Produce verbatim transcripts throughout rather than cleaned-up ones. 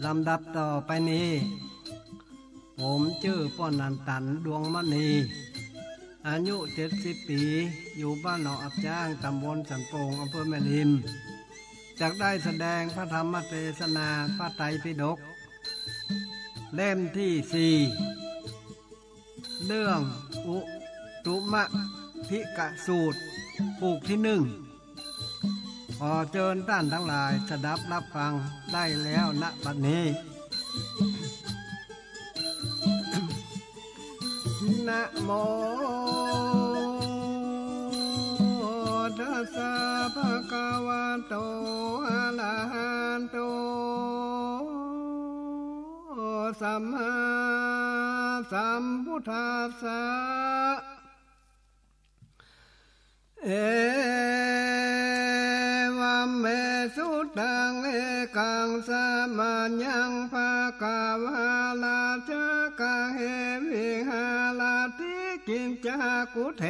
ลำดับต่อไปนี้ ผมจื้อป้อนันตัน ดวงมณี อายุเจ็ดสิบปี๋ อยู่บ้านหนองอับจ๊าง ต๋ำบลสันโป่ง อำเภอแม่ริม จักได้แสดงพระธรรมเทศนาพระไตรปิฎก เล่มตี้สี่ เรื่องอุตุมพิกสูตร ผูกตี้นึ่ง ขอเจิญต้านตังหลายสดับฮับฟังได้แล้ว ณ บัดนี้ นะโมตัสสะ ภะคะวะโต อะระหะโต สัมมาสัมพุทธัสสะ เอวัมเม สุตตัง เอกัง สะมะยัง ภะคะวา ราชะกะเห วิหะระติ กิจจากุฏเถ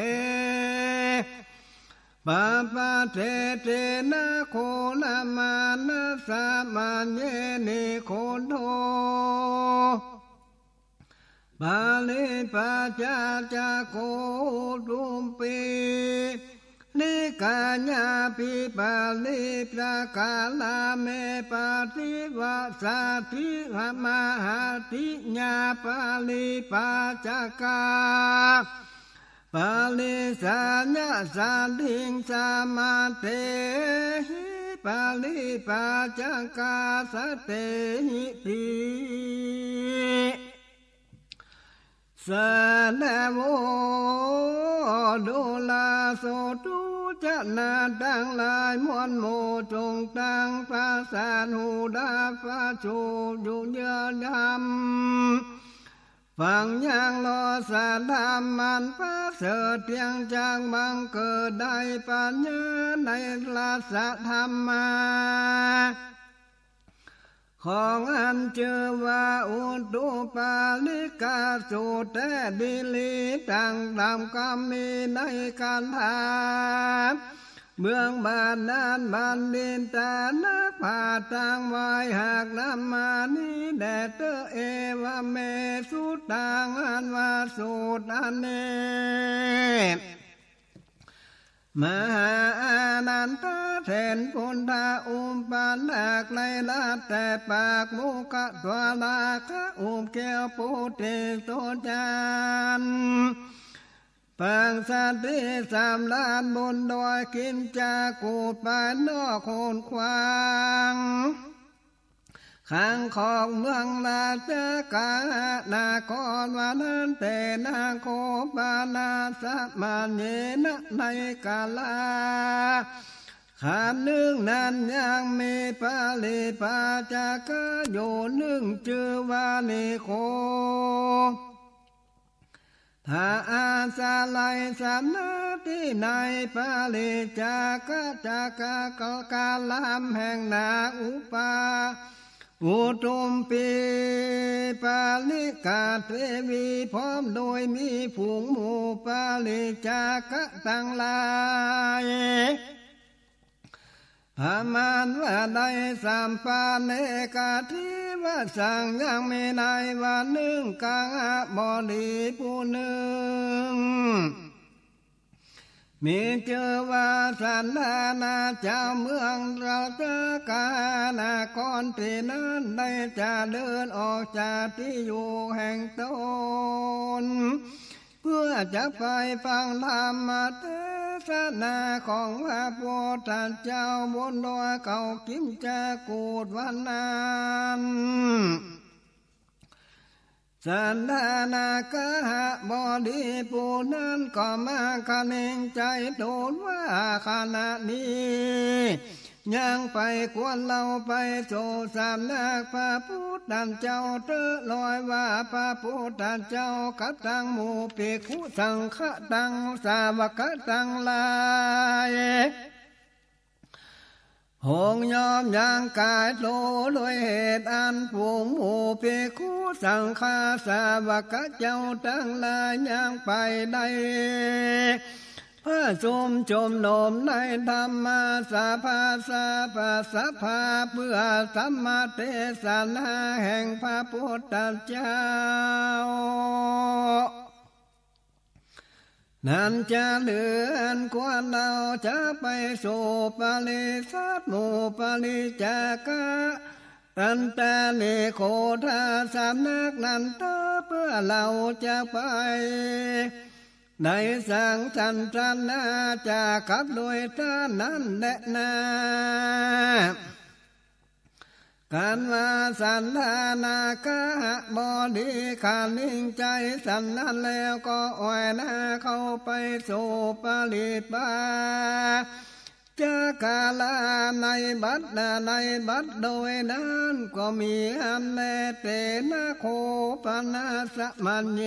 ปะปะเทเตนะ โคละมานะ สะมะเย นิโคโท ปาริปัจจา จักขุ อุตุมปิ นิกายา ปิปะริปะกาละ เม ปะฏิวะสาติ หะมะหะติยา ปาริปัจจกา ปะริสายะสาติง สะมะเตหิ ปะริปัจจกาสะเตหิ ปิ สะนะโว ดูราโสตุ จะนาตังหลายมวลหมู่ จงตั้งประสาทหูดับ ประสูตรอยู่เยือกย่ำ ฟังยังรอสาธรรมอันประเสริฐ เตียงจากบังเกิดได้ปัญญา ในรัสธรรมา ของอันจื้อว่าอุตุปาริกสูตรแต๊ดีหลี ตังต๋ามกำมีในคันธา เมืองบาดาลบัณฑิตา นักปราชญ์ต่างไหว้ หากนำมานี้แด่เต๊อะ เอวัมเม สุตตัง อันว่าสูตรอันนี้ มหาอานันทะ เถรปุทธะ อุปถากในรัฐ แต่ปากมุขทวาระ ขะอุบเกี้ยวปุติโสตจันทร์ ปางสถิตสำราญบนดอยกิจจากูฏ ภายนอกโขดขวาง ขังของเมืองราชกะหะนคร วะนันเตนะ โขปนา สะมะเยนะ ในกาละครั้นนึ่งนั้น ยังมีปาริปัจจกะอยู่นึ่ง จื้อว่านิโค ทะ อาศัยสถานะตี้ในปาริจจกะ จักกะกะลำแห่งนา อุปา อุตุมปี ปาริกะเทวี พร้อมโดยมีฝูงหมู่ปาริจจกะตังหลาย ประมาณว่าได้สามปัน เอกะเทวะสัง ยังมีในวันนึ่ง กหบดีผู้นึ่ง มีจื้อว่าสันดานะ เจ้าเมืองราชกะหะนคร ตี้นั้นได้จะเดินออกจากตี้อยู่แห่งตน เพื่อจะไปฟังธรรมเทศนาของพระพุทธเจ้าบนดอยเขากิจจากูฏวันนั้น สันดานะกหบดีผู้นั้นก็มาคะเนงใจ๋ตนว่า ขณะนี้ยังไปควรเฮาไปสู่สำนักพระพุทธเจ้าเต๊อะ ลอยว่าพระพุทธเจ้ากับตังหมู่ภิกขุสังฆะตังสาวกะตังหลาย หงยอมยังก๋ายโตโดยเหตุอันฝูงหมู่ภิกขุสังฆะสาวกะเจ้าตังหลายยังไปได้ ประชุมชุมนุมในธรรมสภา สภา สภา เปื้อธรรมเตสนาแห่งพระปุทธเจ้า นั้นจะเลื่อนกว่าเฮาจะไปสู่ปริษัทหมู่ปริจจาคะ ตันตานิโคทาสำนักนั้นเต๊อะ เปื้อเฮาจะไป ในสังสรรค์นา จะกลับโดยต้านนั้นแลนา กันว่าสันทนาคหบดีคานิงใจ๋สันนั้นแล้วก็ออยหน้าเข้าไปสู่ปริพา จักรา ในบัดนา ในบัดโดยนั้นก็มีอันแล เตนะโขปนาสมัญเย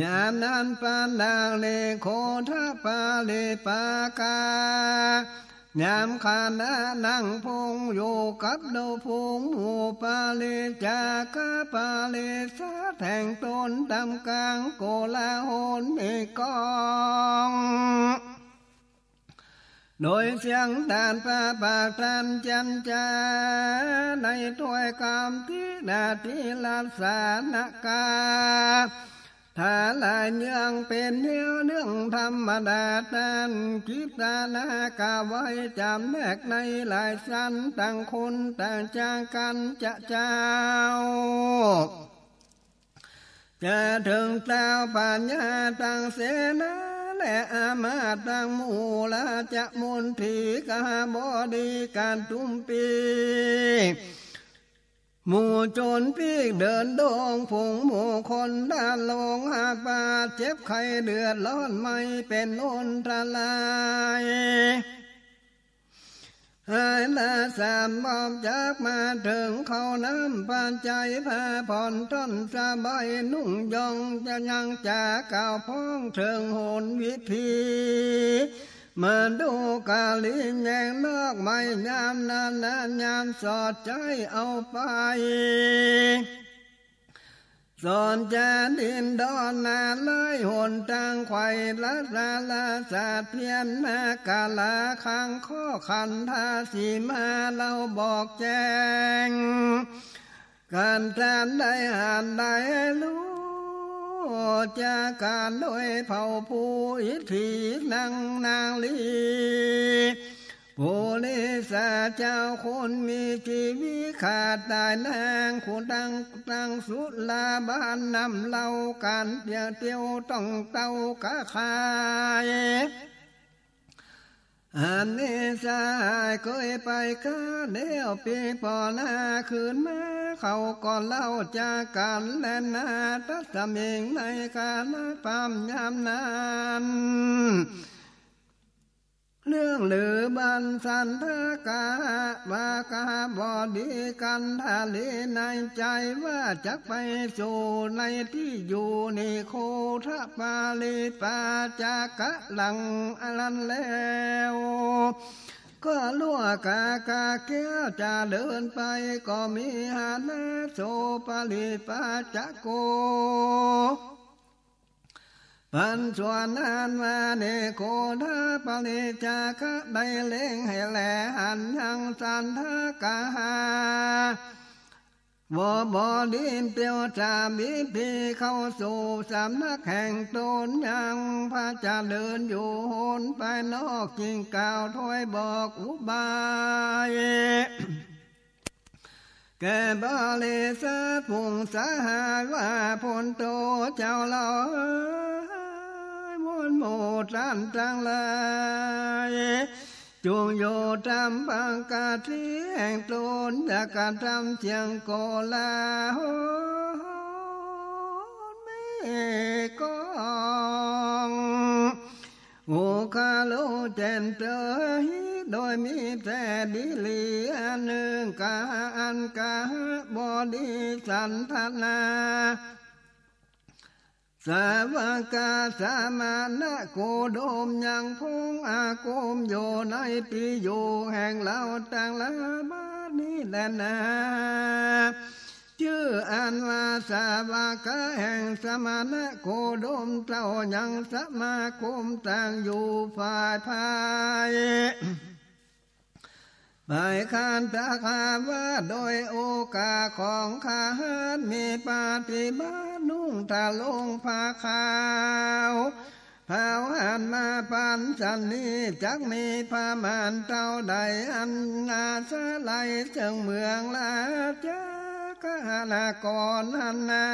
ยามนั้นปานางนิโคทปริภากา ยามขณะนั่งพงอยู่กับเฮาพงหมู่ปริจจาคะปริษัทแห่งตน ต๋ามกลางโกลาหลมีก้อง โดยเสียงต้านพระปากต้านจันจา ในถ้อยกำตี้นาตี้ลักษณะกา ถ้าหลายเยื่องเป๋นแนวเรื่องธรรมดา ต้านกิตนากาไว้จ๋ำแนกในหลายสัน ต่างคนต่างจากั๋นจะเจ้า จะเถิงเจ้าปัญญาตังเสนา และอามาตย์ตังหมู่ ราชมนตรีกหบดีกาตุมปี หมู่โจรปีกเดินดง ฝูงหมู่คนด้านลง หาบาดเจ็บไข้เดือดร้อน ไม่เป๋นอันตราย หายละสามรอบจักมาเถิง เข้าน้ำปัจจัยผ้าผ่อนท่อนสบาย นุ่งย่องจะยังจากล่าวพ้องเถิงหนวิธี มาดูกาลีแยงนอกไม้ ยามนั้นนะยามสอดใจ๊เอาไป สอนจะดินดอนนาลายหนตางไขว่ ละสาละสาเทียนนากาลา คังข้อขันธาสีมา เฮาบอกแจ้ง ก๋านต้านได้หันได้ฮู้ จากก๋านโดยเผ่าผู้อิทธินังนางลี ปุริสาเจ้าคนมีจีวิตขาดต๋ายนาง คนตัง ตังสุราบ้านน้ำเหล้า ก๋านเตียวเตียวต้องเต้ากะขาย อันนี้สหายเกยไปก้าแล้ว ปีปอหน้าคืนมา เขาก็เล่าจากกั๋นแลนา ตัสมิงในกาลปามยามนั้น เรื่องลือบันสันทกะ ว่ากหบดีกันธาลีในใจ๋ว่าจักไปสู่ในตี้อยู่นิโคทปริภากะหลังอันนั้นแล้ว ก็ล่วงกากาแก้วจะเดินไป ก็มีหานะโสปริภาจโก ปันสวนอันว่านิโคทปริภากะได้เล็งแหแลหันยังสันทกะหา ว่าบดีเตียวจะมีตี้เข้าสู่สำนักแห่งตนยัง พระจะเดินอยู่หนไปนอก จึงกล่าวถ้อยบอกอุบาย แก่บริษัทฝูงสหายว่า พลโตเจ้าเฮา มวลหมู่ต้านตังหลาย จุ่งอยู่ต๋ามปกติแห่งตน อย่ากระทำเสียงโกลาหล มีก้อง โอคาโลเจนเตอร์ฮิ โดยมีแต่ดีหลีอันนึ่งกา อันกหบดีสันทนา สาวกสมณะโคดมยังพงอาคมอยู่ในตี้อยู่แห่งเฮาตังหลายบัดนี้แลนา จื้ออันว่าสาวกะแห่งสมณโคดมเจ้ายังสมาคมตั้งอยู่ฝ่ายพาย ฝ่ายคันธกวาส โดยโอกาสของคฤหัสถ์ มีปฏิบัตินุ่งทรงผ้าขาว เผาหันมาปัญชลี จักมีประมาณเต้าใด อันอาศัยเซิ่งเมืองราชคณะกรนั้นนา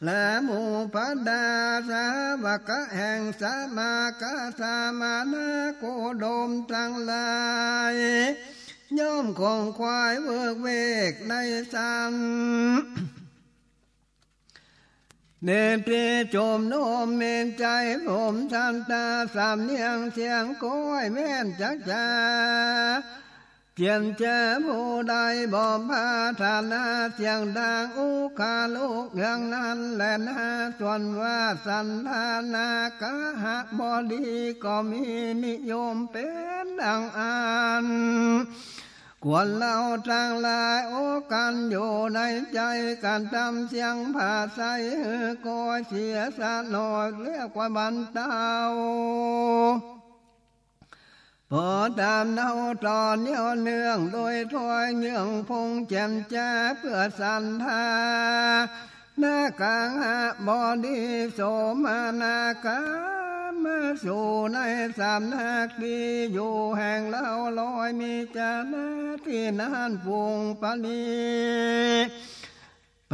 และหมู่บรรดาสาวกะแห่งสมาคมสมณโคดมตังหลาย ย่อมขงขวายเวิกเวกในสัน เนตรีจุ่มนมเมนใจผมสันตาสำเนียงเสียงก้อยแม่นจักจา เจียมแจ้ผู้ใดบ่ปรารถนาเสียงดังอุคาลุกอย่างนั้นแลนา ส่วนว่าสันทานากหบดีก็มีนิยมเป๋นอันอั้น ควรเฮาตังหลายโอกันอยู่ในใจ๋ กันตำเสียงผาไสหื้อก้อยเสียสะหน่อย เรียกว่าบรรเตา ปอต๋ามเนาต่อเนี่ยวเนื่อง โดยถ้อยเยื่องพงแจ่มจ้า เปื้อสันทา นากหบดีโสมนากามาสู่ในสำนักตี้อยู่แห่งเฮาลอย มีจานะตี้นั้นฝูงปริ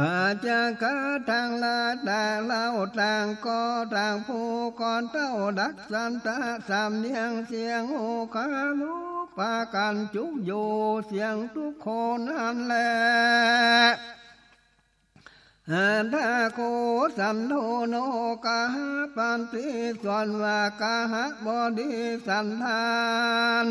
ปาจกะตังหลายต่างเหล่าต่างก็ต่างผู้ก็เต้าดักสันตะสำเนียงเสียงโอคาลุกปากั๋นจุกอยู่เสียงทุกคนนั้นแล อัตถะโคสันโทโนกหปันติ ส่วนว่ากหบดีสันทาน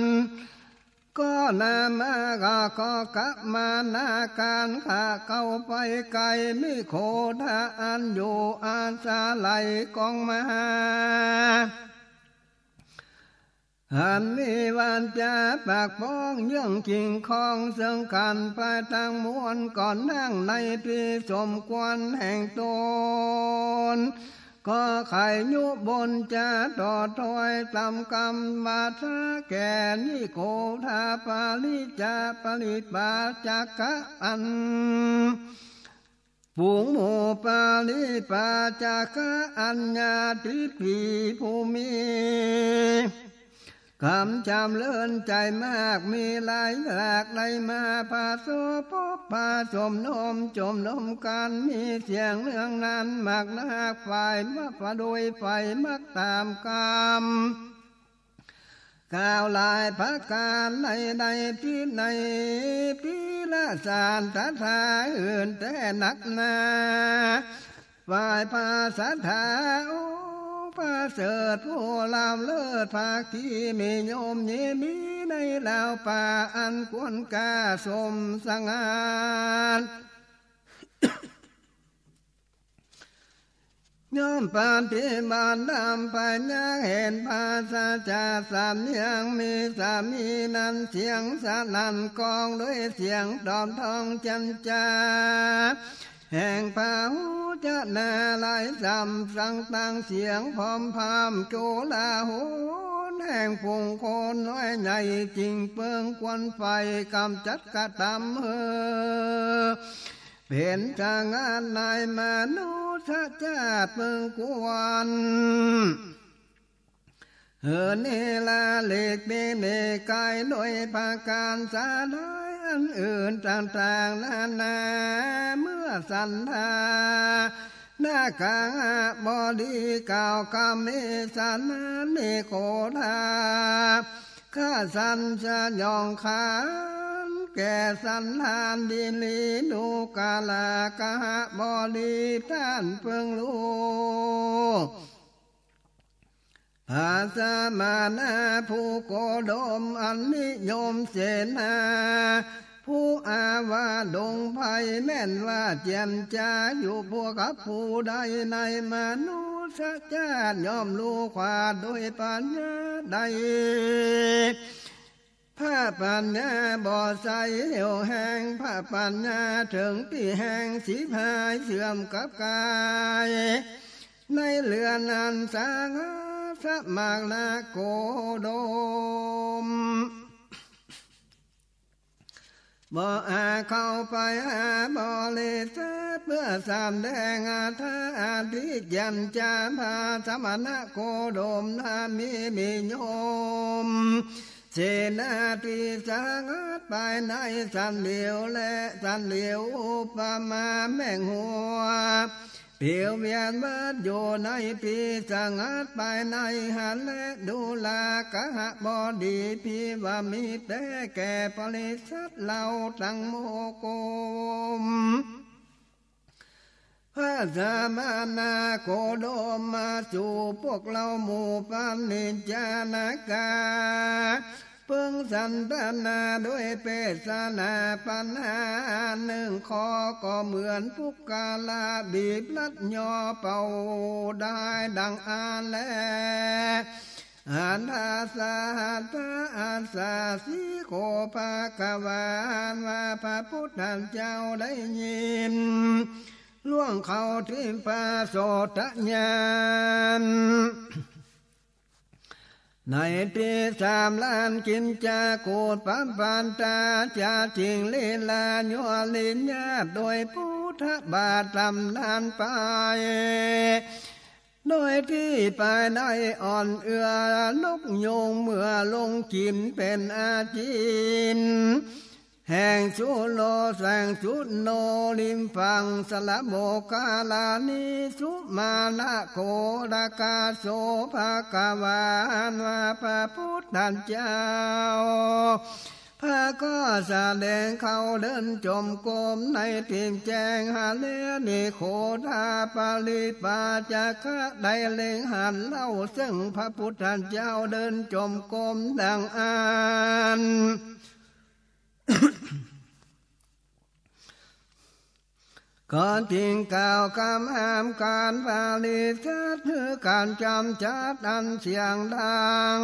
ก็นามากะก็กะมานาการขะเข้าไปไกล นิโคทะอันอยู่อาศัยกองมา อันมีวาจาปากป้องเยื่องกิ่งของเซิ่งกั๋นไปตังมวล ก็นั่งในตี้สมควรแห่งต๋น ก็ใค่ยุบนจาต่อถ้อยต๋ามกำวาจาแก่นิโคทะปริจาปริปาจกะอัน ฝูงหมู่ปริปาจกะอันญาติปีผู้มี กำจำเริญใจ๋มาก มีหลายหลากได้มาผสมพบผสมนมจมนมกั๋น มีเสียงเรื่องนั้นมากนัก ฝ่ายมักว่าโดยฝ่ายมักต๋ามกำ กล่าวหลายประก๋านในในตี้ในตี้ละสารตถาอื่นแต่นักหนา ฝ่ายพระสัตถาองค์ประเสริฐผู้ล้ำเลิศภาคีนิยมยินดีในราวป่าอันควรก้าสมสง่า ย่อมปฏิบัติดำไปยังเห็นปราศจากสำเนียง มีสามีนั้นเสียงสนั่นก้องด้วยเสียงตอบท้องจันจา แห่งพระหูจะนาหลายสำสังตังเสียงพร่ำพร่ำโกลาหล แห่งฝูงคนน้อยใหญ่จิ่งเปิงควันไฟกำจัดกระตำเฮอ เป๋นสงัดในมนุษย์ชาติเปิงควร เฮอเนรมิตปีเนกายโดยประก๋านสาหลายอันอื่นต่างๆนานา เมื่อสันทา นากหบดีกล่าวกำเมสนานิโคทะ ข้าสันสยองขานแก่สันทานดีลีดูกราคหบดีต้านเปิงฮู้ พระสมณะผู้โคดมอันนิยมเสนา ผู้อาว่าดงไพรแม่นว่าเจียมจาอยู่พวกกับผู้ใดในมนุษย์ชาติย่อมฮู้ความโดยปัญญาได้ พระปัญญาบ่ใสเหี่ยวแห้ง พระปัญญาเถิงตี้แห้ง ฉิบหายเสื่อมกับก๋าย ในเรือนอันสงัดสมัครนะโคดม บ่อาจเข้าไปหาบริษัท เพื่อสำแดงอัตถะอันตี้แจ่มจ้า พระสมณะโคดมนั้นมี มีโยม เสนาตี้สงัดภายในสันเดียว และสันเดียวอุปมาแหมงหัว ผิวเวียนเบิดอยู่ในตี้สงัดภายในหั้นแล ดูราคะบดี ภิว่ามีแต๊แก่บริษัทเฮาตังหมู่กลุ่ม พระสมณะโคดมมาสู่พวกเฮาหมู่ปัญจนกะ เปิงสันทนาด้วยเปสนาปัญหานึ่งข้อ ก็เหมือนปุคคละบีบรัดย่อเป่าได้ดังอั้นแล หัตถสหัตถะหัตถสิโข ภควา อันว่าพระพุทธเจ้าได้ยิน ล่วงเข้าถึงพระโสตญาณ ในตี้สำราญกิจจากุปปัตตา จะจิ่งลีลายั่วลิ้นญาติ โดยพุทธบาทตำนานไป โดยตี้ไปได้อ่อนเอื้อนกยูง เมื่อลงกิ๋นเป๋นอาจิน แห่งสุโลแสงสุโน ริมฝั่งสระโมคคัลลานี สุมาณะโขฏกะโส ภควา อันว่าพระพุทธเจ้า พระก็เสด็จเข้าเดินจงกรมในตี้แจ้ง หาเร นิโคฏาปริปาจกะ ได้เล็งหันเล่า ซึ่งพระพุทธเจ้าเดินจงกรมดังอั้น ก็จิ่งกล่าวกำห้ามก๋านปริศาท หื้อก๋านจ๋ำจัดอันเสียงดัง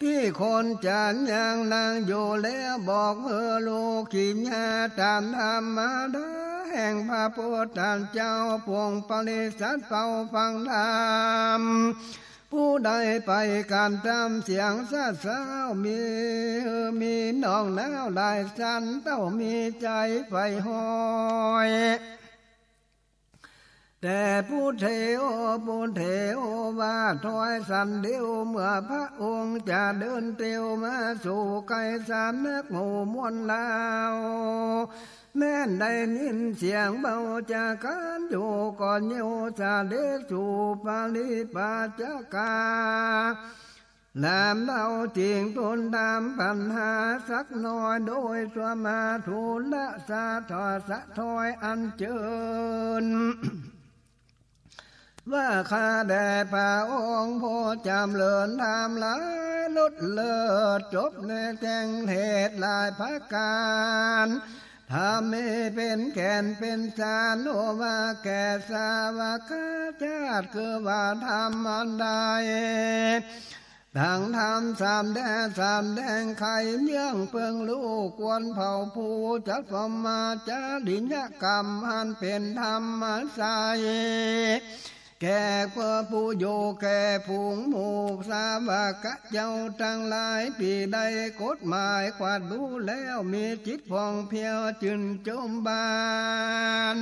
ตี้คนจะยังนั่งอยู่แล้ว บอกหื้อลูกกิริยาต๋ามธรรมดาแห่งพระพุทธเจ้า ปวงปริศาทเฝ้าฟังธรรม ผู้ใดไปกระทำเสียงสะเซ้า มี มีหนองน้ำไหลสัน เต้ามีใจ๋ใฝ่ห้อย แต่ผู้เทว ผู้เทวาทอยสันเดียว เมื่อพระองค์จะเดินเตียวมาสู่ใก้สำนักหมู่มวลเฮา แม้นได้ยินเสียงเบาจากก๋านอยู่ก่อนเยียว เสด็จสู่ปริปาจกะ ลำเฮาจิ่งทูลถามปัญหาสักหน่อย โดยสมาธุละสะทอดสะท้อยอัญเจิญ ว่าข้าแด่พระองค์ผู้จ๋ำเริญธรรมหลาย ลดเลิศจบในแจ้งเทศน์หลายประก๋าน ธรรมนี้เป๋นแก่นเป๋นสาร โอวาทแก่สาวกะจาติ คือว่าธรรมอันใด ตังธรรมสำแดง สำแดงไขเยื่องเปิงลูกควรเผ่าผู้จัดพรหมจริยกรรมอันเป๋นธรรมใส แก่เพื่อผู้อยู่แก่ฝูงหมู่สาวกะเจ้าตังหลาย ปี้ได้กฎหมายกวาดดูแล้ว มีจิตผ่องเพียวจื้นจมบาน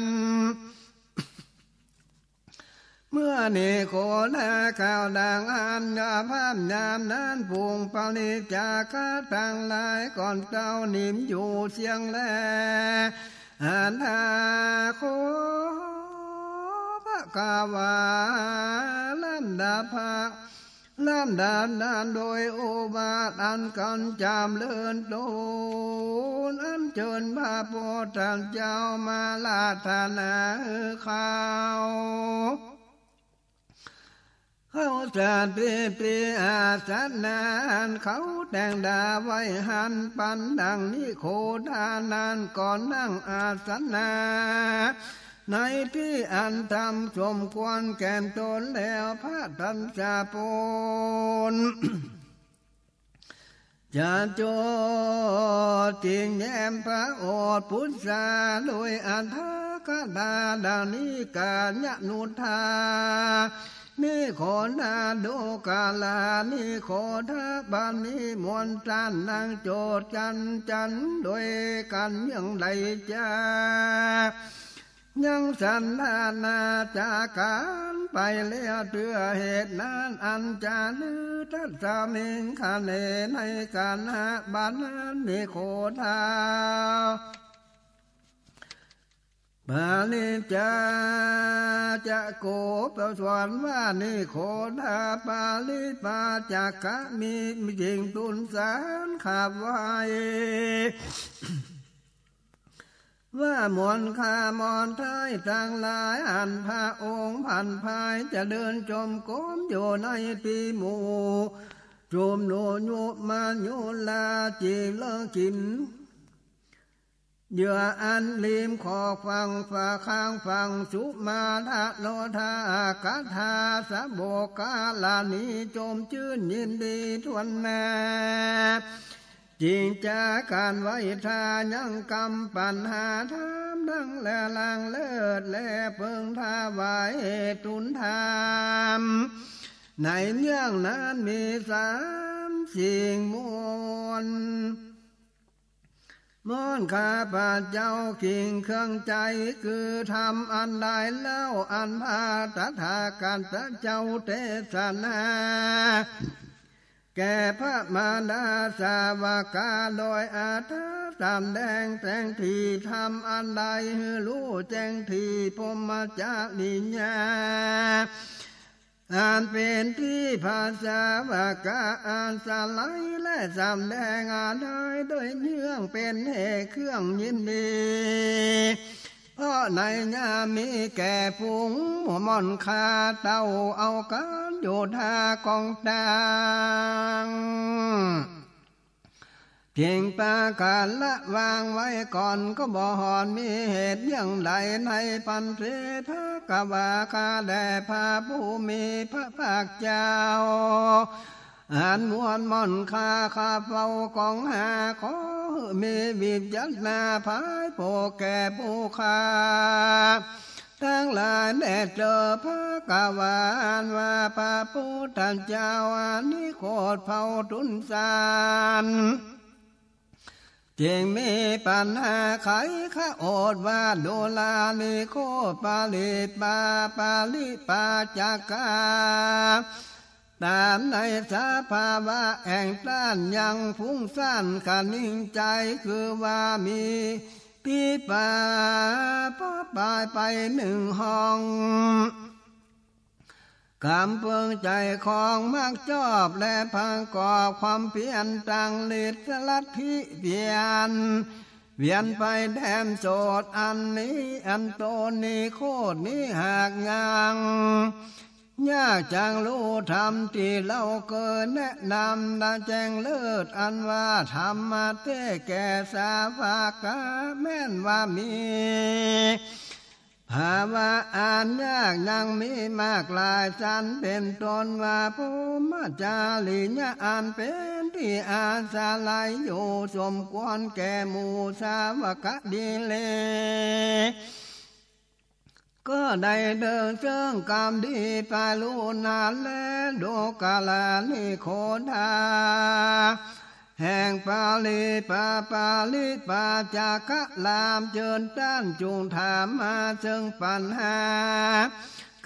เมื่อนิโคฏาข้าวดังอั้น ยามพร่ำยามนั้น ฝูงปริจจกะตังหลาย ก่อนเต้านิมอยู่เสี้ยงแล อัตถะโข ภควา ลำดับพระ ลำดับนั้นโดยโอวาทอันก๋านจ๋ำเริญตูน อัญเจิญพระพุทธเจ้ามาราธนาหื้อข้าว ข้าวสถิติอาสนะอันเขาแต่งดาไว้หั้นปันดังนิโคฏานั้น ก่อนนั่งอาสนะ ในตี้อันธรรมสมควรแก่นตนแล้ว พระทัญจโปน จะโจทย์จิ่งแย้มพระโอษฐ์ปุจจา โดยอัฏฐกถาดังนี้ กายานุทา นิโคทา ดูกรา นิโคทา ปาณิมนต์ต้านนางโจทย์จันจัน โดยกั๋นเยื่องใดจา ยังสันดานาจาก๋านไปแล้ว เตื้อเหตุนั้นอันจะลือ ทัสมิง ขเณ ในขณะบัดนั้น นิโคทา ปาริจจาโก ประสวนว่า นิโคทา ปาริปาจกะ มีจิ่งทูลสารขับไหว้ ว่ามนต์ข้ามนต์ไท้ตังหลาย อันพระองค์ผัดไพร้จะเดินจงกรมอยู่ในตี้หมู่ จุมนุมมายุรา จิ่งเลิกกิ๋น เหยื่ออันริมขอบฝั่ง ฝ่าข้างฝั่งสุมาทะโลทา กถาสะโบกาลานี้ จมจื้นยินดีถ้วนหน้า จิ่งจากั๋นไหว้ทา ยังกำปัญหาถามดังแล หลังเลิศแล เปิงถวายเหตุทูลถาม ในเยื่องนั้นมีสามสิ่งมวล มนต์ข้าพเจ้าคิงเครื่องใจ๋ คือธรรมอันใดเล่า อันพระตถาคตเจ้าเตสนา แก่พระมารดาสาวกา โดยอัฏฐะสำแดงแตงถี่ ธรรมอันใดหื้อฮู้แจ้งถี่ พรหมจริยา อันเป๋นตี้พระสาวกาอาศัย และสำแดงอันใดโดยเยื่องเป๋นเหตุเครื่องยินดี เพราะในยามมีแก่ฝูงมนต์ข้าเต้า เอากั๋นอยู่ท่ากองตัง เพียงปากั๋นละวางไว้ก่อน ก็บ่ห่อนมีเหตุเยื่องใด ในปันเต ภะคะวา ข้าแด่พระผู้มีพระภาคเจ้า อันมวลมนต์ข้า ข้าเฝ้ากองหา ขอหื้อมีวิจักขณาภายโผแก่ผู้ข้า ตังหลายแด่เตอ ภะคะวา อันว่าพระพุทธเจ้า อนิโคทเฝ้าทูลสาร จึงมีปัญหาไขขะโอษว่า ดูรานิโคทปาริปา ปาริปาจกา ต๋ามในสภาวะแห่งต้านยังฟุ้งซ่านคะนิ่งใจ๋ คือว่ามีตี้ป่า ปะปายไปนึ่งห้อง ก๋ำเปิงใจ๋ของมักจอบ และประกอบความเปียรตังฤทธิ์ลัทธิเปียร เวียนไปแดมโสดอันนี้ อันตนนิโคทนี้หากยัง ยากจักฮู้ธรรมตี้เฮาเกยแนะนำ และแจ้งเลิศอันว่าธรรมะแต๊แก่สาวกา แม่นว่ามี ภาวะอันยากยังมีมากหลายสัน เป๋นต้นว่าพรหมจริยา อันเป๋นตี้อาศัยอยู่ สมควรแก่หมู่สาวกะดีเล ก็ได้เดินเซิ่งกำดีไปลูนาแล ดูกรานิโคทา แห่งปาริปา ปาริปาจกะราม เจิญต้านจุ่งถามมาเซิ่งปัญหา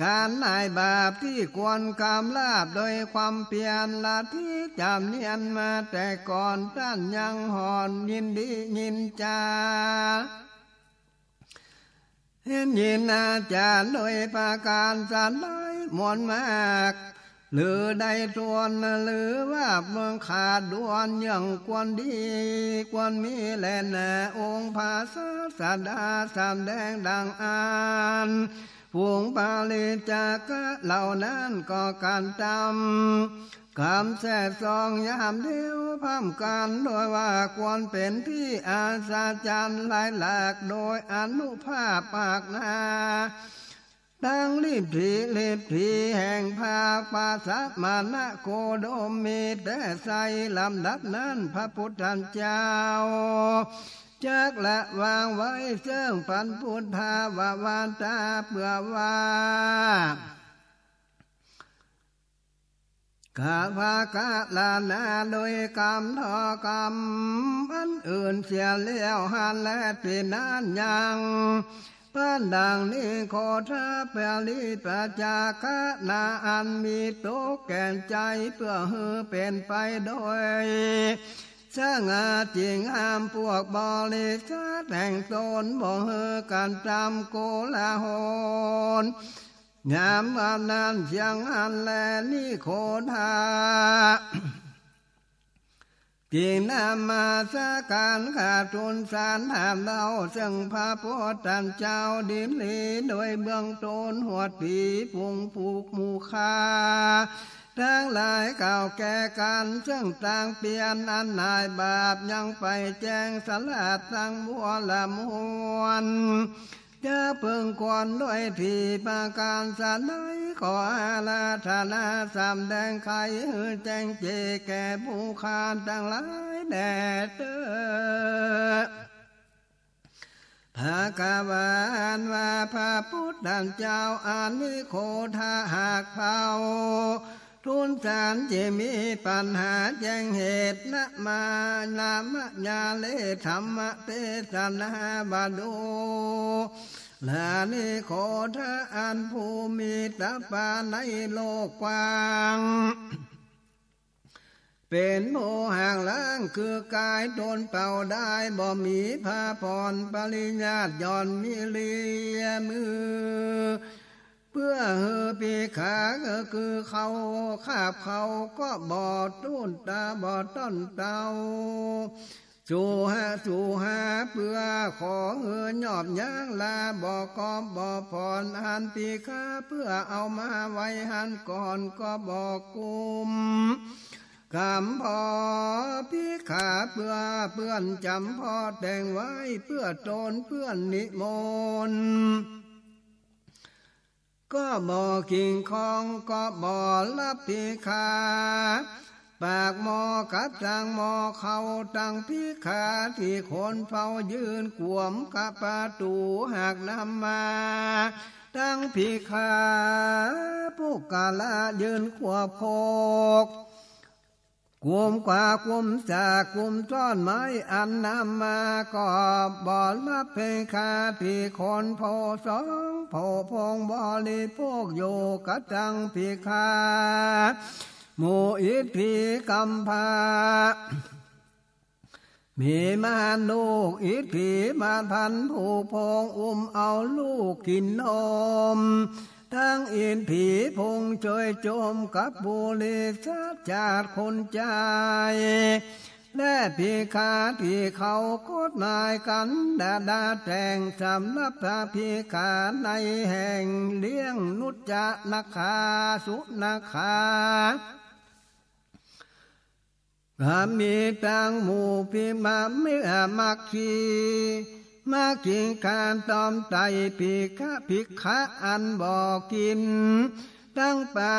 ก๋านหน่ายบาปตี้ควรกำราบ โดยความเปียรลัทธิจ๋ำเนียนมาแต่ก่อน ต้านยังห่อนยินดียินจา เห็นยินอาจารย์โดยประก๋านสันหลายมวลมาก หรือได้ถ้วน หรือว่าเมืองขาดด่วน อย่างควรดีควรมีแลนา องค์พระศาสดาสำแดงดังอั้น ฝูงปาริจจกะเหล่านั้นก็กระตำ กำแซ่ซองยามเดียวพร้อมกั๋น โดยว่าควรเป๋นตี้อัศจรรย์หลายหลาก โดยอานุภาพปากหน้า ตังลิทธิ ลิทธิแห่งพระ พระสมณโคดมมีแต่ไส้ ลำดับนั้นพระปุทธเจ้าจักละวางไว้ซึ่งปัญญุทธาวาตา เปื้อว่า ข้าพระกาลนาโดยกำเทาะกำอันอื่นเสียแล้วหั้นแล ตี้นั้นยัง ปันดังนิโครธปริปัจจาคณาอันมีตกแก่นใจ เปื้อหื้อเป๋นไปโดยสง่า จึงห้ามพวกบริษัทแห่งตน บ่หื้อกั๋นทำโกลาหล ยามวันนั้นเสียงหั้นแล นิโครธา จึงนมัสก๋านกราบทูลสารถามเล่า ซึ่งพระปุทธเจ้าดีหลี โดยเบื้องต้นฮวดตี้ฝูงผู้หมู่ข้าตังหลายกล่าวแก่กั๋น ซึ่งตางเปียรอันหายบาป ยังไปแจ้งสลาดสังวรมวล จะพึงควรด้วยตี้ประก๋านสะใด ขออาราธนาสำแดงไขหื้อแจ้งแจ้งแก่หมู่ข้าตังหลายแด่เต๊อะ ภควา อันว่าพระปุทธเจ้า อนิโครธาหากเผ่า ทูลสารจะมีปัญหาแจ้งเหตุ นะมา นะมะยาเล ธัมมเตสนา ว่าดูรานิโครธา อันผู้มีตะปาในโลกกว้าง เป๋นผู้หักล้างคือกายตนเป่าได้ บ่มีผ้าผ่อนปริญาติ หย่อนมิเลียมือ เปื้อหื้อภิกขา ก็คือเขา คาบเขาก็บ่ต้นตา บ่ต้นเตา สูหะ สูหา เปื้อขอหื้อยอบยั้งลา บ่กอบบ่ผ่อนอันภิกขา เปื้อเอามาไว้หั้นก่อน ก็บ่กุมกำเพาะภิกขา เปื้อเปื้อนจ๋ำเพาะแต่งไว้ เปื้อตนเปื้อนนิมนต์ ก็บ่กิ่งของ ก็บ่ฮับภิกขา ปากหม้อกับตังหม้อข้าว ตังภิกขาตี้ควรเฝ้ายืนกวมกับประตู๋ หากนำมา ตังภิกขาปุคคละยืนควบคก กุมกว้า กุมสาก กุมต้อนไม้ อันนำมาก็บ่ฮับภิกขาตี้ควรเฝ้าสอง เฝ้าพงบริโภคอยู่กับตังภิกขา หมู่อิทธิกำพร้า มีมารลูกอิทธิมารพันผู้พงอุ้มเอาลูกกิ๋นนม ตังอิทธิพงช่วยจมกับบุริสจาติคนใจ๋ และภิกขาตี้เขากฎหมายกั๋นดาดาแต่ง สำหรับพระภิกขาในแห่งเลี้ยงนุจจานาคา สุนาคา ก็มีตังหมู่ภิกขะ มัคคี มัคคิงคา ตอมไตร ภิกขะ ภิกขะอันบ่กิ๋นตังป๋า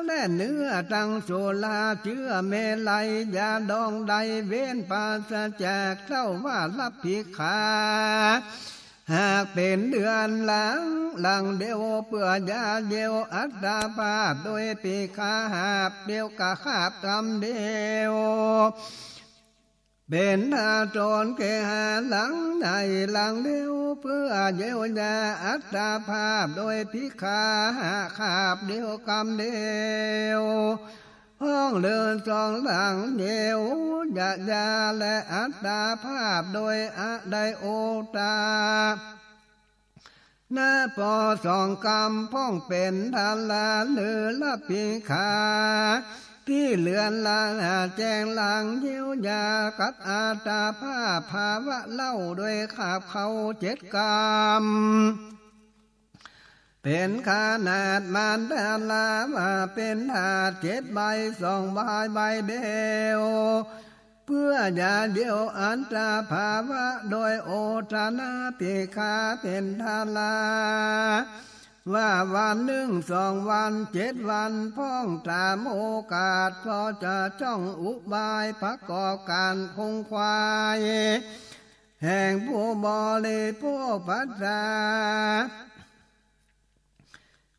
และเนื้อ ตังสุรา เจื้อเมรัย ยาดองใด เว้นปราศจากเต้าว่าฮับภิกขา หากเป๋นเดือนหลัง หลังเดียว เปื้อยาเยียวอัตภาพโดยภิกขา หาบเดียวกะคาบกำเดียว เป๋นทาสตนเกหาหลังในหลังเดียว เปื้อเยียวยาอัตภาพโดยภิกขา หาคาบเดียวกำเดียว พ่องเดินสองหลังเยียวยายาและอัตภาพโดยอะไดโอตา นะปอสองกำพ่องเป๋นทาราหรือฮับภิกขา ตี้เลือนลางหาแจ้งหลังเยียวยากับอัตภาพภาวะเล่าโดยคาบเข้าเจ็ดกำ เป๋นขนาดมารดาราว่าเป๋นทาสเจ็ดใบ สองใบใบเดียว เปื้อยาเยียวอัตภาพภาวะโดยโอทนาภิกขาเป๋นทารา ว่าวันนึ่งสองวันเจ็ดวัน พ่องต๋ามโอกาส พอจะจ้องอุบายประกอบก๋านคงควาย แห่งผู้บริโภคภัตตา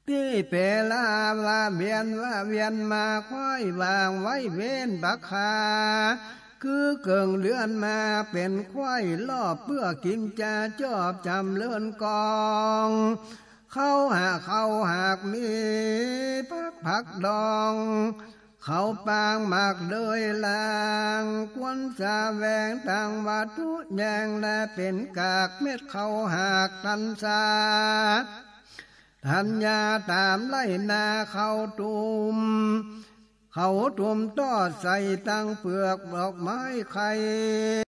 ตี้เปลาว่าเวียนว่าเวียนมา ควายวางไว้เว้นปะคา คือเกิ่งเดือนมาเป๋นควายลอบ เปื้อกิ๋นจะจอบจ๋ำเลินกอง เขาหาก เขาหากมีผัก ผักดอง เขาปางหมากเดยลาง ควรแสวงตังวัตถุแยง และเป๋นกากเม็ดเขาหากตันสา ธัญญาต๋ามไฮ่นาเขาตุ่ม เขาตุ่มตอดใส่ตังเปลือกดอกไม้ไข่